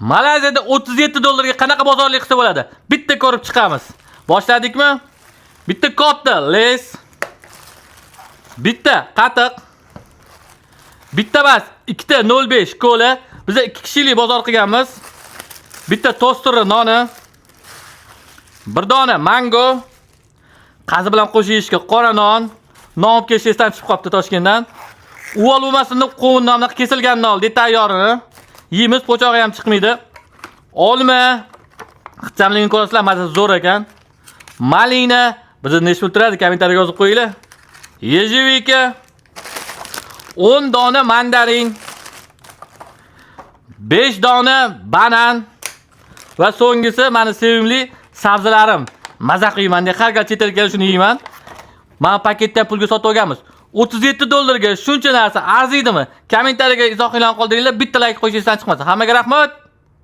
Malayziyada 37 dollarga qanaqa bozorlik qilsa bo'ladi? Bitta ko'rib chiqamiz. Boshladikmi? Bitta katta Lay's, bitta qatiq, bitta emas, ikkita 0.5 kola. Biz ikki kishilik bozor qilganmiz. Bitta toster noni, bir dona mango, qazi bilan qo'shib yeyishga qora non, non olib kelish esdan chiqib qolibdi Toshkentdan. Uvol bo'lmasin deb qovunni bunaqa kesilganini oldik, tayyorini. Yeymiz, po'chog'i ham chiqmaydi. Olma, ixchamligini ko'rasizlar, mazasi zo'r ekan. Malina, bizda necha pul turadi, kommentariyga yozib qo'yinglar. Ежевика, 10 dona mandarin, 5 dona banan va so'nggisi mani sevimli sabzilarim. Maza qilmayman, har gal chet elga kelib shuni yeyman. Mana paketda pulga sotib olganmiz. 37 dollarga shuncha narsa arziydimi? Kommentariyaga izohinglarni qoldiringlar, bitta like qo'yish esdan chiqmasin. Hammaga rahmat.